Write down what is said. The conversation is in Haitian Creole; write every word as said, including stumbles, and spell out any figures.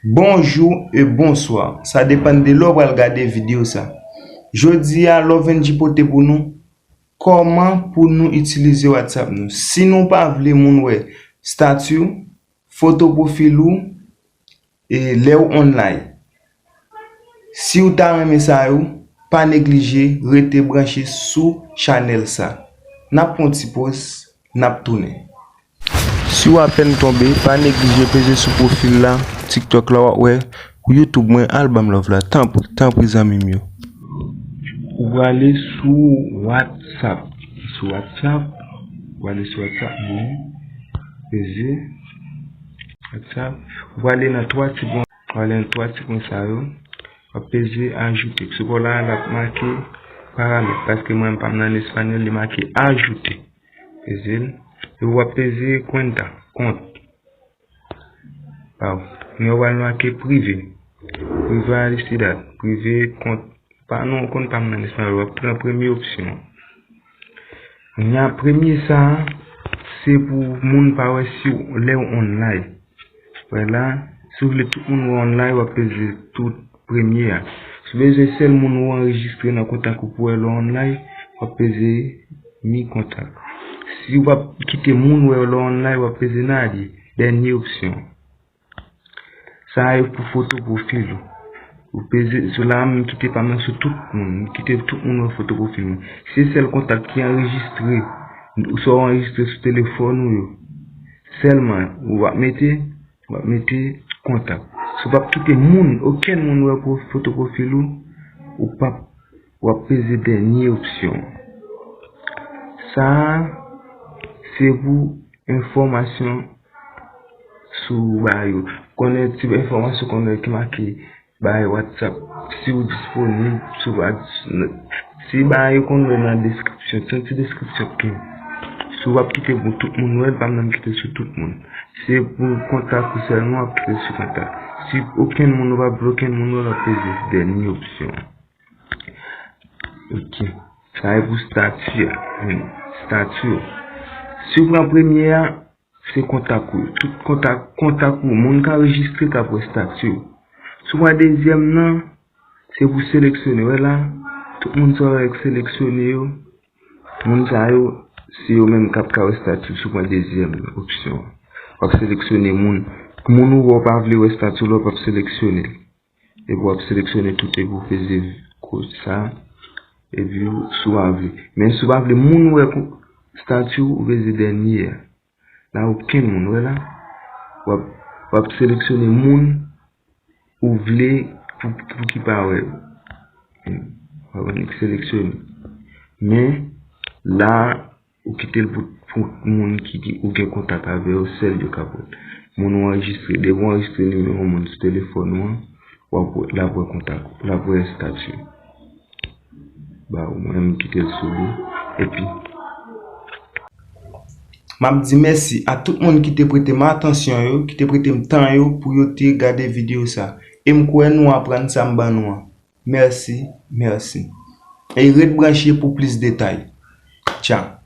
Bonjou e bonswa. Sa depann de lè w pral gade videyo sa. Jodi a, Lovenji pote pou nou kòman pou nou itilize WhatsApp nou. Si nou pa vle moun wè stati w, foto pwofil ou, e lè w online. Si w ta renmen sa yo, pa neglije rete branche sou chanèl sa. N ap pran yon ti poz, n ap tounen. Si w apèn tonbe, pa neglije peze sou pwofil la, TikTok la, w ap wè YouTube mwen, al ban m love la. Tanpri, tanpri, zanmi m yo. Ou prale sou WhatsApp. Sou WhatsApp, ou prale sou WhatsApp mwen. Peze WhatsApp. Ou prale nan twa ti pwen, ou prale nan twa ti pwen sa yo. W ap peze ajoute. Sou bò la, l ap make paramèt. Paske mwen, m pa m nan espanyòl, li make ajoute. Peze l. Epi w ap peze cuenta, kont. Waw. Kounye a w pral make privé. Privacidad. Privé, kont. Pa non, kont pa m nan espanyòl. W ap pran premye opsyon an. Kounye a, premye sa a, se pou moun pa wè si w, lè w online. Wè la, si w vle tout moun wè online, w ap peze tout premye a. Si w bezwen sèl moun ou anrejistre nan kontak ou pou wè lè w online, w ap peze mi kontak. Si w ap kite moun wè lè w online, w ap peze nadie, dènye opsyon. Sa a e pou foto pwofil ou. Ou peze sou la, m kite pa m nan sou tout moun. M kite tout moun wè foto pwofil mwen. Se sèl kontak ki anrejistre, ou sa w anrejistre sou telefòn ou yo. Sèlman, ou ap mete, w ap mete kontak. Si w p ap kite moun, okenn moun wè pwo-, foto pwofil ou, ou p ap, w ap peze dènye opsyon. Sa a, se pou enfòmasyon sou ba yo. Konnen ti enfòmasyon konnen ki make ba yo WhatsApp. Si w disponib, si w pa dis-, si ba yo konnen nan deskripsyon, ti, ti deskripsyon ki. Si w ap kite pou tout moun wè, pa menm kite sou tout moun. Se pou kontak ou sèlman w ap kite sou kontak. Si okenn moun ou pa vle okenn moun wè, w ap peze dènye opsyon. Ok. Sa e pou stati a. Hmm. Stati yo. Si w pran premye a, se kontak ou. Tout kontak, kontak ou. Moun ka rejistre k ap wè stati yo. Si w pran dezyèm nan, se pou seleksyone. Wè la, tout moun sa w wè k seleksyone yo. Moun sa yo, se yo menm k ap ka wè stati w. Si w pran dezyèm opsyon an, w ap seleksyone moun. Moun ou wè w pa vle wè stati w la, w ap seleksyone l. Epi w ap seleksyone tout epi w peze kote sa. Epi w, si w pa vle. Men si w pa vle moun wè stati w, ou peze dènye a. La okenn moun, wè la. W ap, w ap seleksyone moun ou vle pou, pou ki pa wè. W ap annik seleksyone. Men, la, ou kite l pou, pou moun ki, ki ou gen kontak avè yo, sèl yo ka pran. Moun ou anrejistre, depi w anrejistre nimewo moun sou telefòn ou an, w ap wè, l ap wè kontak ou, l ap wè estati w. Ba ou, mwen menm kite l sou li, epi. M ap di mèsi a tout moun ki te prete m atansyon yo, ki te prete m tan yo pou yo te gade videyo sa. E m kwè nou aprann sa m ban nou an. Mèsi, mèsi. E ret branche pou plis detay. Tchao.